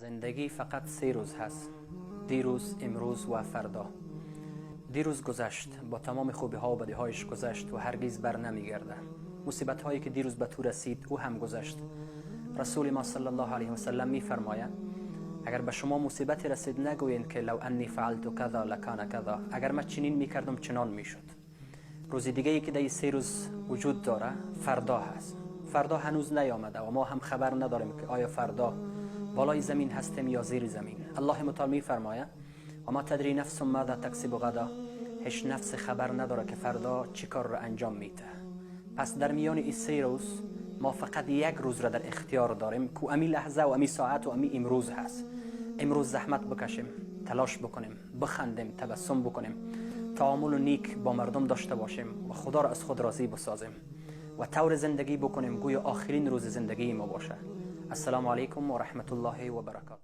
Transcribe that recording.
Зиндагӣ фақат се рӯз ҳаст: дирӯз, имрӯз ва фардо. Дирӯз гузашт, бо тамоми хубиҳо ва бадиҳояш гузашт ва ҳаргиз бар намегардад. Мусибатҳое ки дирӯз ба ту расид, ӯ ҳам гузашт. Расули мо саллаллоҳу алайҳи васаллам мефармояд: агар ба шумо мусибате расид, нагӯед ки лав анни фаалту каза лакана каза, агар ман чунин мекардам, чунон мешуд. Рӯзи дигае ки дар ин се рӯз вуҷуд дорад, фардо ҳаст. Фардо ҳанӯз наомада ва мо ҳам хабар надорем ки оё фардо болои замин ҳастем ё зери замин. Аллоҳи мутаол мефармояд: ва ма тадри нафсун маза таксибу ғада, ҳеҷ нафсе хабар надорад ки фардо чӣ корро анҷом медиҳад. Пас дар миёни ин се рӯз мо фақат як рӯзро дар ихтиёр дорем, ки ами лаҳза ва ами соат ва ами имрӯз ҳаст. Имрӯз заҳмат бикашем, талош бикунем, бихандем, табассум бикунем, таомулу нек бо мардум дошта бошем ва худоро аз худ розӣ бисозем ва тавр зиндагӣ бикунем, гӯё охирин рӯзи зиндагии мо бошад. Ассалому алайкум ва раҳматуллоҳи ва баракотуҳ.